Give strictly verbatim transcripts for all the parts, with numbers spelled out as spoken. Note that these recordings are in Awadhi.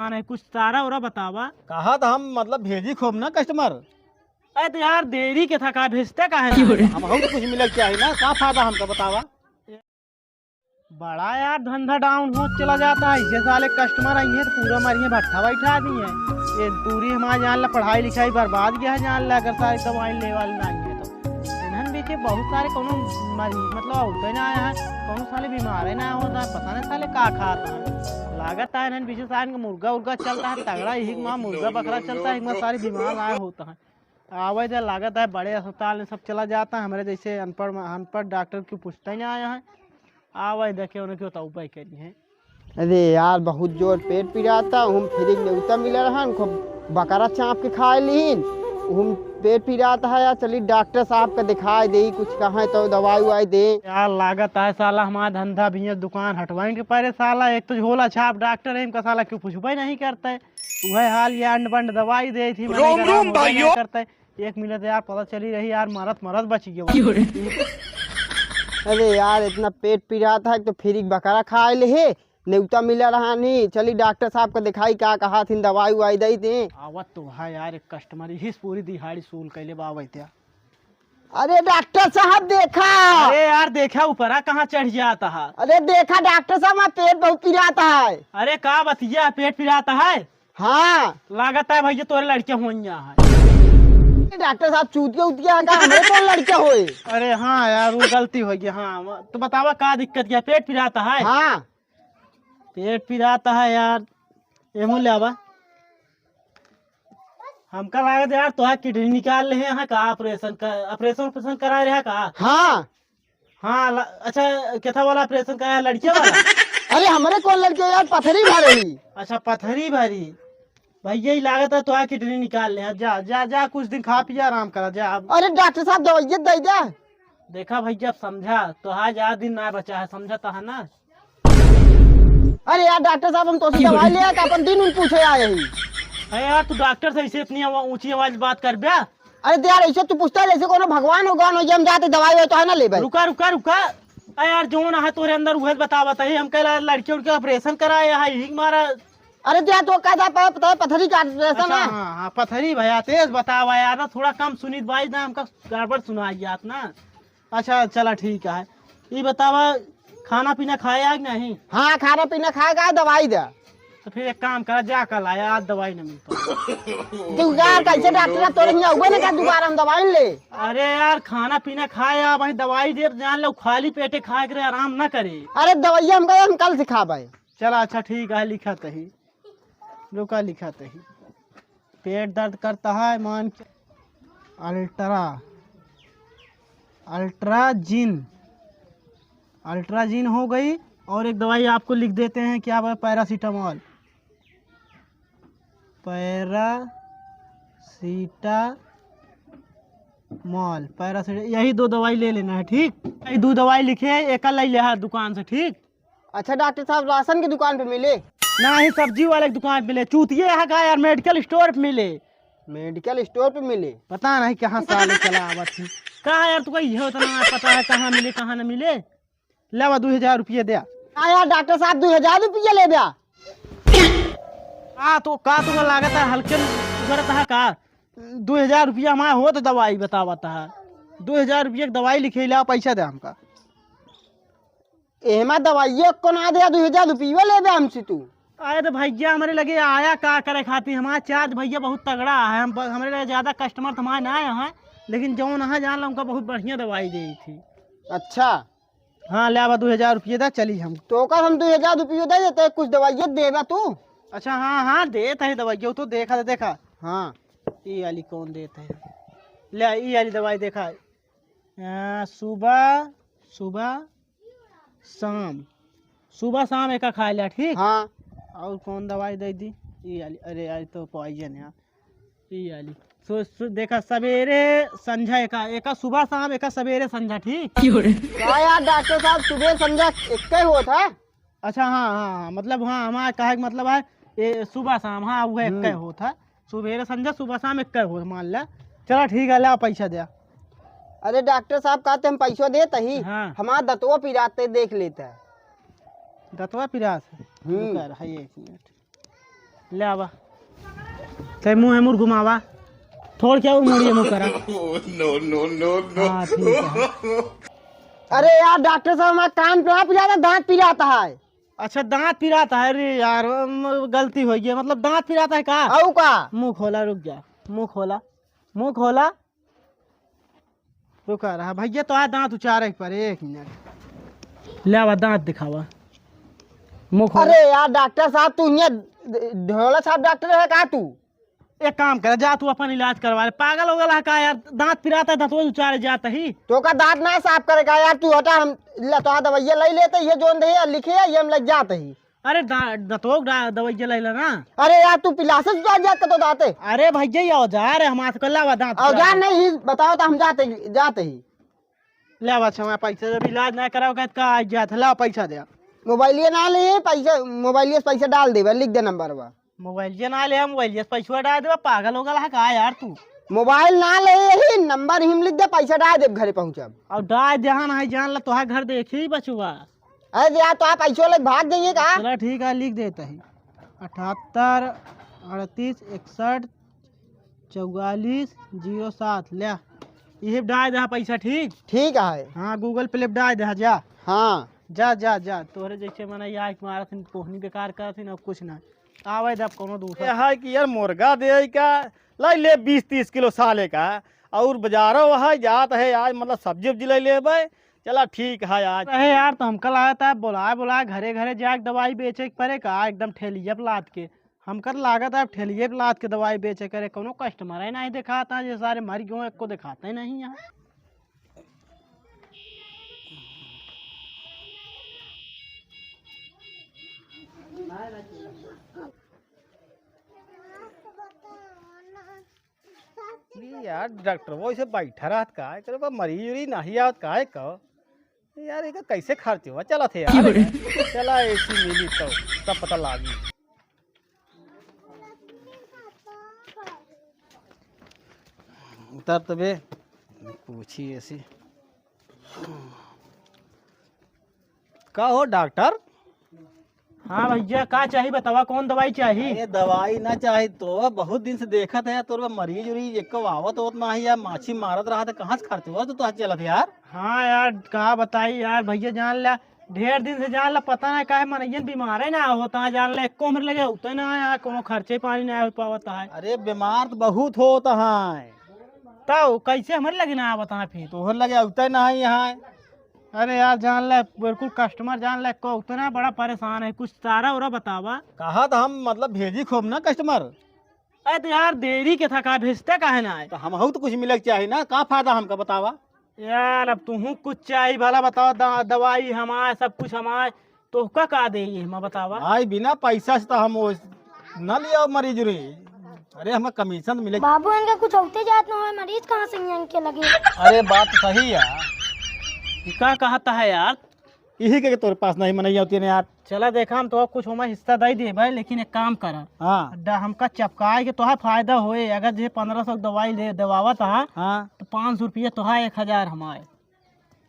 नहीं, कुछ तारा उरा बतावा। कहा था हम, मतलब, भेजी खूब ना customer। अरे तो यार, देरी के था, का भेजते काहे ना? हम, हम तो कुछ मिलक चाहिए ना, का फायदा हमका बतावा? बड़ा यार धंधा down हो चला जाता है। ये साले customer आई हैं तो पूरा मरिए भट्ठा बैठा दी है। ये पूरी हमारे जान ला पढ़ाई लिखाई बर्बाद गया है जान ला, अगर सारे दवाई लेवाल ना आई है तो। इन्हन बीचे बहुत सारे कोनो मरीज मतलब होते ना आया है, कोनो साले बीमार है ना होता है, पता नहीं साले का खात है। लागत है इन्हन बीचे सारे इनका मुर्गा उर्गा चलता है तगड़ा, यही माँ मुर्गा बकरा चलता है, एक माँ सारे बीमार आए होता है। आवे दे, लागत है बड़े अस्पताल में सब चला जाता है, हमरे जैसे अनपढ़, अनपढ़ डॉक्टर की पूछते ही ना आया है। आवे दे, क्यों ना क्यों तो उपाय करी है। अरे यार, बहुत जोर पेट पिराता, हम फ्री नेवता मिला रहन, खूब बकरा चाँप के खाए लीन, हम पेट पिराता है यार, चली डॉक्टर साहब का दिखाए दे, कुछ कहें तो दवाई उवाई दे। यार लागत है साला हमारा धंधा भी है, दुकान हटवाएंगे पहले साला, एक तो झोला छाप डॉक्टर है, इनका साला क्यों पूछबे नहीं करते। उहे हाल ये अंड बंड दवाई दे थी, मने रोम गरम रोम होबे भाइयों। नहीं करते। एक मिनट यार, पता चली रही यार, मरत मरत बच गयो। क्यों रे? अरे यार, इतना पेट पिरात है तो फिर एक बकरा खाए ले हे, नेवता मिला रहा नहीं। चली डॉक्टर साहब का दिखाई, का कहा थी, दवाई उवाई दई दे। आवत तो है यार, एक customer ही पूरी दिहाड़ी सूल कैले बाबे त्या। अरे डॉक्टर साहब देखा। अरे यार देखा, ऊपरा कहाँ चढ़ जाता है? अरे देखा डॉक्टर साहब, हमारा पेट बहुत पिराता है। अरे का बतिया, पेट पिराता है? हाँ। लागत है भैया तोरे लड़के होइया है। अरे डॉक्टर साहब चूतिया उतिया है का? हमरे कौन लड़के होए? अरे हाँ यार, वो गलती हो गई। हाँ, तो बतावा का दिक्कत क्या, पेट पिराता है? हाँ। पेट पिराता है यार, एमो ले आवा। हमका लागत यार, तोहार किडनी निकाल ले हैं का? ऑपरेशन का, ऑपरेशन, ऑपरेशन करा रहे हैं का? हाँ। हाँ, ल-, अच्छा, केथा वाला ऑपरेशन करा है, लड़के वाला? अरे, हमरे कौन लड़के यार, पथरी भरी। अच्छा, पथरी भरी। भैया, ही लागत है, तोहार किडनी निकाल ले हैं। जा, जा, जा, कुछ दिन खा पिया, आराम करा, जा अब। अरे, डॉक्टर साहब, दवाइया दे दे। देखा भैया, अब समझा, तोहार ज्यादा दिन ना बचा है, समझा तो है ना? अरे यार डॉक्टर साहब, हम तोसे दवाई ले आए, तो अपन दिन उन पूछे आए ही। अरे यार, तू डॉक्टर से ऐसे इतनी आवा-, ऊंची आवाज बात कर बे? अरे तो यार, ऐसे तू पूछता है जैसे कोनो भगवान हो, गौन हो, ये हम जाते दवाई हो तो है ना ले भाई। रुका, रुका, रुका। अरे यार, जोन है तोरे अंदर उहे बतावत है, हम कहला लड़की उड़की ऑपरेशन कराए है, ही मारा। अरे तो यार, तो कहता प-, पता है पथरी का ऑपरेशन अच्छा, है। हाँ, हाँ, पथरी भैया, तेज बतावा यार, ना थोड़ा कम सुनित भाई, ना हमका गड़बड़ सुनाई जात ना। अच्छा, चला ठीक है। ई बतावा, खाना पीना खाए आ कि नहीं? हाँ, खाना पीना खाए का, दवाई दे। तो फिर एक काम करा, जा कल आया, आज दवाई न मिल पाई। तू यार, कैसे डॉक्टर तोरे हियाँ हुए ना का दोबारा हम दवाई ले? अरे यार, खाना पीना खाए आ, वहीं दवाई दे, जान लो, खाली पेटे खाए के रहे, आराम ना करे। अरे दवाई हम गए, हम कल से खाबे। चला, अच्छा ठीक है, लिखा तही। रुका, लिखा तही। पेट दर्द करता है, मान के अल्ट्रा, अल्ट्राजिन, अल्ट्राजिन हो गई। और एक दवाई आपको लिख देते हैं, क्या बोला, पैरासीटामोल, पैरासीटामोल, पैरासीटा-, यही दो दवाई ले लेना है, ठीक? यही दो दवाई लिखे हैं, एक ले ले, हाँ, दुकान से, ठीक? अच्छा डॉक्टर साहब, राशन की दुकान पे मिले? नहीं, सब्जी वाले की दुकान पे मिले। चूतिए यहाँ का यार, मेडिकल स्टोर पे मिले। मेडिकल स्टोर पे मिले? पता नहीं कहाँ साले चला आवत ही। कहाँ यार, तुका ये उतना ना पता है कहाँ मिले, कहाँ न मिले। ले बा, दो हजार रुपये दे। हाँ यार डॉक्टर साहब, दो हजार रुपये ले बा। हाँ, तो का तुका लागत है, हल्के उगरत है का? दो हजार रुपया हमारा होत दवाई बतावत है। दो हजार रुपये की दवाई लिखे ला, पैसा दे हमका। एहमा दवाइयो को ना दे, दो हजार रुपयो ले बे हमसे तू। अरे तो भैया, हमरे लगे आया का करे खातिर? हमारा चार्ज भैया बहुत तगड़ा है, हम, हमरे लगे ज्यादा कस्टमर तो हमारे ना आए हैं, लेकिन जौन है जान ला, उनका बहुत बढ़िया दवाई दे थी। अच्छा। हाँ, ले आवा दो हजार रुपये दा, चली हम। तो का हम दो हजार रुपये दे देते, कुछ दवाइयो देबा तू? अच्छा, हाँ, हाँ, देत है दवाइयो तो, देखा, देखा। हाँ। ई वाली कौन देत है? ले, ई वाली दवाई देखा। हाँ, सुबह, सुबह, शाम, सुबह, शाम एका खाए ला, ठीक? हाँ। और कौन दवाई दे दी? ई वाली, अरे यार, तो पॉइजन है। ई वाली। सो, सो, देखा, सवेरे संझा एका, एका सुबह शाम, एका सवेरे संझा, ठीक? का यार डॉक्टर साहब, सुबह संझा एक ही होत है? अच्छा, हाँ, हाँ, हाँ, मतलब, हाँ, हमारा कहे के मतलब है, ये सुबह शाम, हाँ, वो एक हम्म। ही होत है। सुबह संझा, सुबह शाम एक ही होत, मान ले। चला, ठीक है, ले पैसा दे। अरे डॉक्टर साहब, कहते हम पैसा देत ही, हाँ। हमारा दतवा पिराते देख लेता है। दतवा पिरात है? हम्म। रुका रहा, एक मिनट। ले आवा। ते मुँह है मुड़ घुमावा। थोड़ क्या मुड़िए मुँह करा। No, no, no, no। हाँ, ठीक है। अरे यार डॉक्टर साहब, हमारा कान पे ना पिराता, दांत पिराता है। अच्छा, दांत पिराता है। अरे यार, म-, गलती होइ गई, मतलब दांत पिराता है का? अउ का? मुँह खोला, रुक जा, मुँह खोला, मुँह खोला। रुका रहा भैया, तो आ दांत उचारे के परे, एक मिनट। ले आवा, दांत दिखावा, मुँह खोला। अरे यार डॉक्टर साहब, तू हियाँ ढोला छाप डॉक्टर है का तू? एक काम कर, जा तू अपन इलाज करवा ले। पागल हो गया है का यार? दांत पिराता है, दांत उचारे जात ही। तो का दांत ना साफ करे का यार? तू हटा, हम ले तो दवाइया ले लेते, ये जोन दे लिखे है, ये हम लग जाते ही। अरे दा-, दतोक डा-, दवाइया ले लेना। अरे यार, तू पिलासे से जात जात का तो दाते। अरे भैया, ये औजार है हमारे से, कर लावा दांत औजार पिलासे। नहीं, बताओ तो हम जाते, जाते ही। ले बच्चा, मैं पैसा जब इलाज ना कराओ का, का आ जात है, ला पैसा दे। मोबाइलिया ना ले, पैसा, मोबाइलिया से पैसा डाल देबे, लिख दे नंबर बा। मोबाइलिया ना ले, मोबाइलिया से पैसा डाल देबे, पागल हो गया है का यार तू? मोबाइल ना ले, यही नंबर हिम लिख दे, पैसा डाल देब, घरे पहुँचब। और डाल दे, हाँ, नहीं जान ला, तोहार घर देखी बचुआ। अरे यार, तो आप ऐसे वाले भाग जाइए का? चला ठीक है, लिख देता है, अठहत्तर अड़तीस इकसठ चौवालीस जीरो सात। ले, इहे डाल दे पैसा, ठीक? ठीक है। हाँ, Google Pay डाल दे, जा। हाँ। जा, जा, जा, तोहरे जैसे मना यार मारत हन, कोहनी बेकार करत हन, और कुछ ना। आवे दे अब कोनो दूसरा। ये है कि यार मुर्गा दे का, लाई ले बीस तीस किलो साले का, और बाजारो वहाँ जात है आज, मतलब सब्जी उब्जी ले लेबे। चला ठीक है आज। अरे यार, तो हमका लागत है बोलाए बोलाए घरे घरे जाके दवाई बेचे के परे का, एकदम ठेलिया पे लाद के। हमका तो लागत है अब ठेलिया पे लाद के दवाई बेचे करे, कोनो कस्टमर ही नहीं देखाता, ये सारे मर गए, एको देखाते ही नहीं यहाँ। ई यार, डॉक्टर वो ऐसे बैठा रहत का है? करे बा, मरीज उरीज नाही आवत का है का? यार, एका कैसे खर्च हुआ? चला थे यार। चला, एसी मिली तो तब पता लागी। उतर तबे, पूछी एसी। का हो डॉक्टर? हाँ भैया, का चाही बतावा, कौन दवाई चाही? अरे दवाई ना चाही तो, बहुत दिन से देखत है तोर मरीज उरीज एको आवत होत ना है यार, माछी मारत रहा था, कहाँ से खर्च हुआ तो तोहार चलत है यार? हाँ यार, का बताई यार भैया, जान ला ढेर दिन से जान ला पता ना काहे मनइयन बीमार है ना होता है, जान ला एको हमरे लगे होता ना है, कोनो खर्चे पानी ना हो पावत है। अरे बीमार तो बहुत होता है। तब कैसे हमरे लगे ना आवत है फिर? तोहर लगे होता ही ना है यहाँ। अरे यार, जान ले, बिल्कुल कस्टमर जान ले, को उतना बड़ा परेशान है, कुछ चारा उरा बतावा। कहा तो हम, मतलब, भेजी खूब ना कस्टमर। अरे तो यार, देरी के था, का भेजते काहे ना है? तो हमहू तो कुछ मिले के चाही ना, का फायदा हमका बतावा? यार, अब तुहू कुछ चाही भला बतावा, द-, दवाई हमार, सब कुछ हमार, तोहका का देई, हमा बतावा? भाई, बिना पैसा से तो हम वो न लिया मरीज रे। अरे, हमें कमीशन मिले। बाबू, इनका कुछ होते जात ना होए, मरीज कहाँ से इनके लगे? अरे, बात तो सही है। ई का कहता है यार? यही के तोरे पास नहीं मनई होती है यार। चला देखा, हम तो कुछ हमारा हिस्सा दे दे भाई, लेकिन एक काम करा। हाँ। ड-, हमका चपकाए के तोहार फायदा होए। अगर जे पन्द्रह सौ दवाई ले दवावत हा, हाँ। तो पाँच सौ रुपया तोहार, एक हजार हमारे।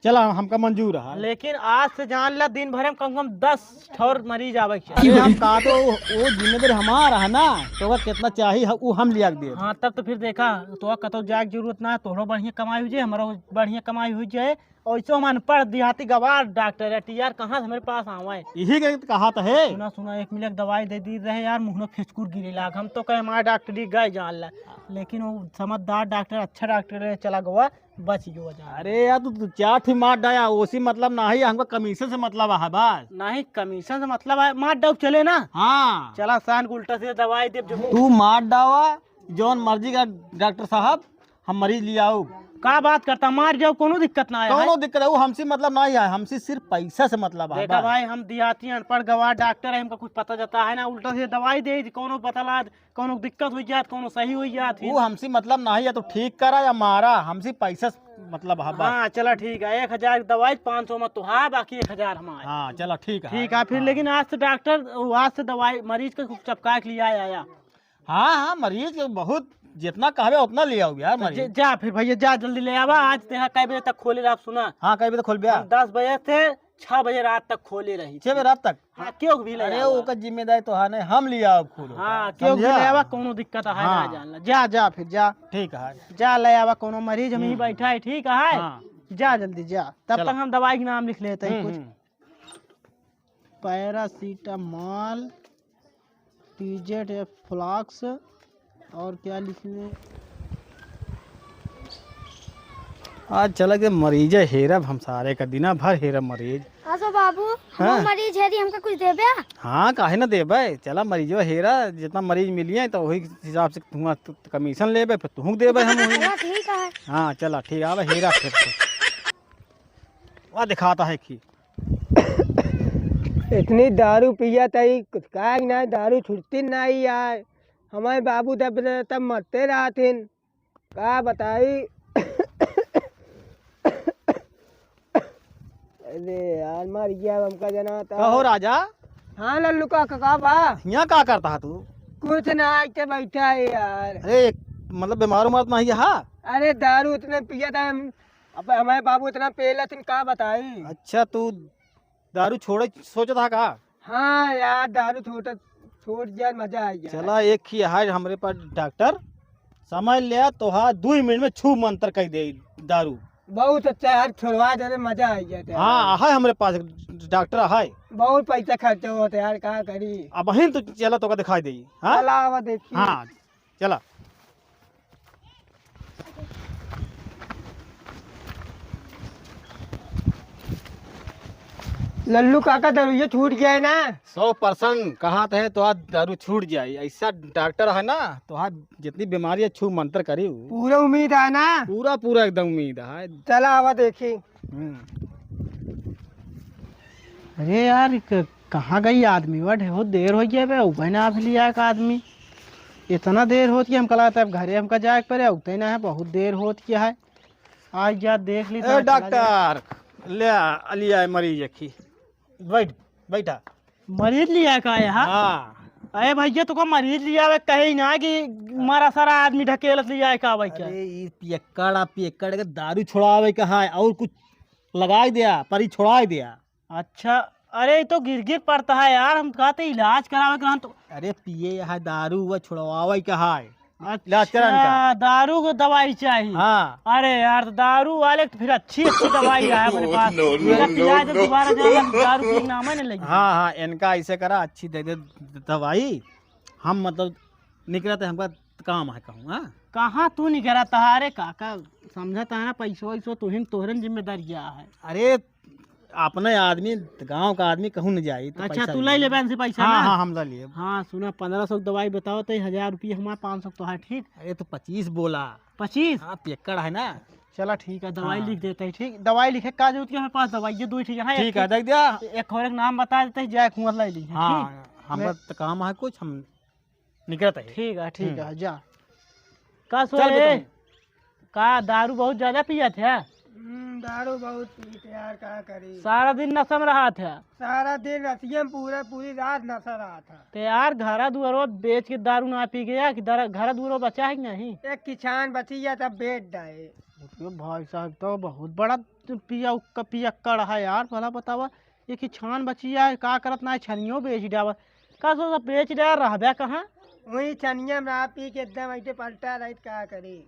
चला, हमका मंजूर है। लेकिन आज से जान ला, दिन भर में कम से कम दस ठौर मरीज आवे के चाही। अरे, हम कहा तो वो, वो जिम्मेदारी हमारा है ना, तो अगर कितना चाही है, वो हम लिया के देब। हाँ, तब तो फिर देखा, तो कतौ जाए के जरूरत ना है, तोहरो बढ़िया कमाई हो जाए, हमारो बढ़िया कमाई हो जाए। और ऐसे हम अनपढ़ देहाती गवार डॉक्टर है, टीआर कहाँ से हमारे पास आवे? यही के तो कहा तो है। सुना, सुना, एक मिनट दवाई दे दी रहे यार, मुँह में फिचकुर गिरे लाग। हम तो कहे हमारा डॉक्टरी गए जान ला, लेकिन वो समझदार डॉक्टर, अच्छा डॉक्टर है, चला गवा। बच गयो जान। अरे यार, तू, तू चार ठी मार डाया, ओसी मतलब ना है, हमको कमीशन से मतलब है बस। नहीं, कमीशन से मतलब है, मार डाउ चले ना। हाँ। चला, शान को उल्टा सीधा दवाई देब जो। तू मार डावा, जौन मर्जी का डॉक्टर साहब, हम मरीज ले आओ। का बात करता, मार जाओ, कोनो दिक्कत ना है। कोनो दिक्कत है, वो हमसे मतलब ना है, हमसे सिर्फ पैसा से मतलब है देखा बस। भाई, हम देहाती अनपढ़ गवार डॉक्टर है, हमको कुछ पता जाता है ना, उल्टा सीधा दवाई दे, कोनो पता ला, कौनो दिक्कत हुई जात, कौनो सही हुई जात ही। वो हमसे मतलब नहीं है, तो ठीक करा या मारा, हमसे पैसा से मतलब है बस। हाँ, चला ठीक है, एक हजार की दवाई, पाँच सौ में तो है, बाकी एक हजार हमारे। हाँ, चला ठीक है। ठीक है, फिर हाँ। लेकिन आज से डॉक्टर, आज से दवाई मरीज के खूब चपका के लिया आया। हाँ, हाँ, मरीज के बहुत जितना कहबे उतना ले आओ यार तो मरीज। जे-, जा फिर भैया, जा जल्दी ले आवा। आज तेरा कै बजे तक खोले रहा, सुना? हाँ, कै बजे तक खोलबे? हम दस बजे से छह बजे रात तक खोले रही। छह बजे रात तक? हाँ, क्यों भी ले अरे, आवा। ओकर जिम्मेदारी तो है नहीं, हम ले आओ खोलो। हाँ, क्यों भी समझा? ले आवा, कोनो दिक्कत है ना, हाँ। जान ला। जा, जा फिर, जा। ठीक है। जा ले आवा, कोनो मरीज हम ही हम्म। बैठा है, ठीक है? हाँ। जा जल्दी, जा। तब चला। तक हम दवाई के नाम लिख लेते हैं हम्म, कुछ। हम्म। पैरासीटामोल, टी जेड एफ फ्लाक्स, और क्या लिखने? आज चला के मरीज हेरब हम सारे का, दिना भर हेरब मरीज। अच्छा बाबू, हम हाँ। मरीज हेरी, हमका कुछ देबे? हाँ, काहे ना देबे? चला मरीजवा हेरा, जितना मरीज मिलिए तो वही हिसाब से तुम कमीशन लेबे, फिर तुहूँ देबे हम वही। चला ठीक है। हाँ, चला ठीक है, अब हेरा फिर से। वाह, दिखाता है कि इतनी दारू पिया तई, कुछ कहा कि ना, दारू छुटती नहीं यार। हमारे बाबू तब, तब मरते रहथिन, का बताई। अरे यार, मर गया हमका जना था। कहो राजा। हाँ लल्लू का, का, का बा? यहाँ का करता है तू? कुछ ना, आके बैठा है यार। अरे, मतलब बीमार उमार तो नहीं है? अरे दारू इतने पिया था हम, अब हमारे बाबू इतना पेला थिन, का बताई। अच्छा, तू दारू छोड़े सोचत हा का? हाँ यार, दारू छोड़, छोड़ दिया, मजा आ गया। चला, एक ही है हमरे पास डॉक्टर, समझ लिया, तोहार दुई मिनट में छू मंतर कर दे दारू। बहुत अच्छा यार, छोड़वा दे, मजा आ गया था। हाँ, है हमरे पास डॉक्टर है। बहुत पैसा खर्चा होता यार, का करी। अब वहीं तो चला, तोका दिखाई दे। हाँ? चला, आवा देखी। हाँ, चला। लल्लू काका, दरुइया छूट गया है ना? सौ परसेंट कहा थे तो आज दारू छूट जाए। ऐसा डॉक्टर है ना, तो आज जितनी बीमारी है, छू मंतर करी हूँ। पूरा उम्मीद है ना? पूरा, पूरा एकदम उम्मीद है। चला, आवा देखी। हम्म। अरे यार, क-, कहाँ गई आदमी? बा, बहुत देर हो गया बे, उबे ना अभी लिया का आदमी। इतना देर होत कि हम कला तब घरे हमका जाए के पड़े, उतने ना है, बहुत देर होत क्या है। आ गया, देख ली ए, तो चला जाए। डॉक्टर, ले आ, लिया है मरीज एक ही। बैठ, बैठा। मरीज लिया का है, हाँ? हाँ। अरे भैया, तो का मरीज लिया आवे, कहे ही ना कि मारा सारा आदमी ढकेलत लिया है का भाई क्या? अरे, ई पियक्कड़ आ, पियक्कड़ के दारू छोड़ावे का है, और कुछ लगाई दिया, पर ई छोड़ाई दिया। अच्छा, अरे, ई तो गिर गिर पड़ता है यार, हम कहते इलाज करावे के रहन तो। अरे, पिए है दारू, वो छुड़वावे का है। इलाज करा इनका। अच्छा, दारू को दवाई चाहिए। हाँ। अरे यार, तो दारू वाले तो फिर अच्छी अच्छी दवाई है अपने पास। No, no, इनका no, पिला दे no। दोबारा, जो हम दारू पीने के नाम ही नहीं लेंगे। हाँ, हाँ, इनका ऐसे करा, अच्छी दे दे दवाई। हम मतलब निकलते, हमका काम है कहूँ, हाँ? कहाँ तू निकलता है? अरे काका, समझता है ना, पैसो वैसो तुहिन, तोहरन जिम्मेदारिया है। अरे, अपने आदमी, गाँव का आदमी कहूँ न जाई, तो अच्छा, पैसा तू ले ले। ले बहन से पैसा हाँ, ना? हाँ, हम ले लिए। हाँ, सुना, पन्द्रह सौ की दवाई बताओ, तो हजार रुपये हमारे, पाँच सौ तो है, ठीक? अरे, तो पच्चीस बोला। पच्चीस? हाँ, पियक्कड़ है ना। चला, ठीक है, दवाई हाँ। लिख देते हैं, ठीक? दवाई लिखे का जरूरत है, हमारे पास दवाई ये दो ही ठीक है, ठीक है, एक, देख दिया। एक और एक नाम बता देते हैं, जाए कुंवर ले ली, हाँ, ठीक? हमका मैं तो काम है कुछ, हम निकलत है। ठीक है, ठीक हम्म। है, जा। का चल सोए? बेटा। का दारू बहुत ज्यादा पियत है? हम्म, दारू बहुत पीते यार, का करी? सारा दिन नशा में रहत है? सारा दिन रतिया में पूरा, पूरी रात नशा रहत है। ते यार, घरा दुआरो बेच के दारू ना पी गया कि दर-, घरा दुआरो बचा है कि नहीं? एक किसान बची है, तब बेच डाए। अरे भाई साहब, तो बहुत बड़ा पिया, पियक्कड़ है यार, भला बतावा। ये कि छान बचिया है, का करत ना है, छनियो बेच डावत। का सो सब बेच डाल रहबे कहाँ? वही छनिया में ना पी के एकदम ऐसे पलटा रहित, का करी?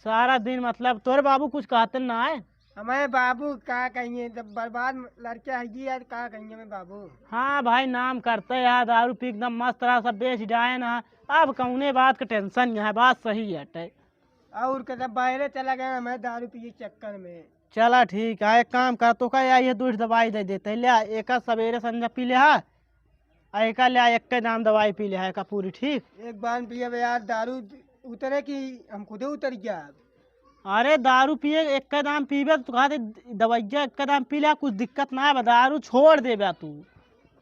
सारा दिन मतलब तोरे बाबू कुछ कहते ना है? हमारे बाबू का कहिए, जब बर्बाद लड़के है जी यार, का कहिए हमारे बाबू? हाँ भाई, नाम करते यार, दारू पी एकदम मस्त रहा, सब बेच डाए ना। अब कौने बात का टेंशन नहीं है, बात सही है। और के सब बाहरे चला गया हमारे दारू पिए के चक्कर में। चला ठीक है, एक काम कर, तो का या ये दूध दवाई दे देते, ले आ, एका सवेरे संझा पी ले हा, आ एका ले आ, एक के दाम दवाई पी ले हा, एका पूरी, ठीक? एक बार पिए बे यार, दारू उतरे कि हम खुदे उतर गया। अरे दारू पिए एक के दाम पीबे तो कहा दे, दवाइया एक के दाम पी ले, कुछ दिक्कत ना है, दारू छोड़ देबे तू।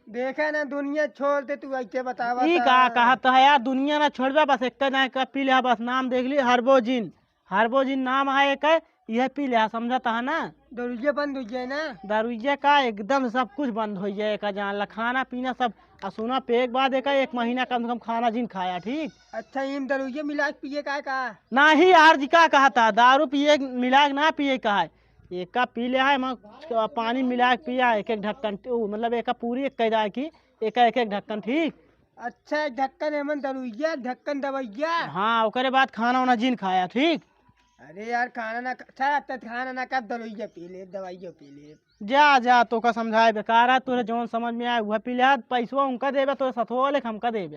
देखे ना दुनिया छोड़ दे, तू ऐसे बतावा ई ता। का कहत है यार, दुनिया ना छोड़बे, बस एक के दाम का पी ले, बस नाम देख ली, हरबोजिन। हरबोजिन नाम है एक, यह पी ले, समझत है ना? दरुइया बंद हो जाए ना? दरुइया का एकदम सब कुछ बंद हो जाए, का जान ला, खाना पीना सब। आ सुना, पे एक बाद एक, एक महीना कम से कम खाना जिन खाया, ठीक? अच्छा, इन दरुइया मिला के पिए का, का? नहीं यार जी, का कहता, दारू पिए मिला के ना पिए का है, एका पी ले है, मैं पानी मिला के पिया, एक एक ढक्कन, उ, मतलब एका पूरी एक कैदा की, एका एक एक ढक्कन, ठीक? अच्छा, एक ढक्कन एमन दरुइया, एक ढक्कन दवैया। हाँ, ओकरे बाद खाना वाना जिन खाया, ठीक? अरे यार, खाना ना ख-, अच्छा, अच्छा, खाना ना खा, दवाइया पी ले, दवाइया पी ले। जा, जा, तोका समझाए बेकार है, तोरे जौन समझ में आए, वह पी ले। आज पैसवा उनका देबे, तोरे सथवा वाले के हमका देबे।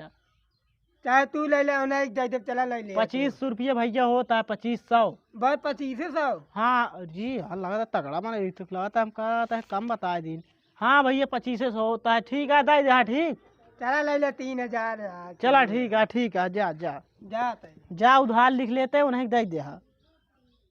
चाहे तू ले ले, उन्हें एक दे दे, चला ले ले। पच्चीस सौ रुपया भैया होता है, पच्चीस सौ। बस पच्चीस सौ? हाँ जी, हाँ, लगा था तगड़ा, माने, ये तो लगा था, हमका था कम बताए दिन। हाँ भैया, पच्चीस सौ होता है, ठीक है, दे दे, हाँ, ठीक। चला ले ले तीन हजार यार, चला, चल। ठीक है, ठीक है, जा, जा। जा तै। जा, उधार लिख लेते, उन्हें दे दे, हाँ।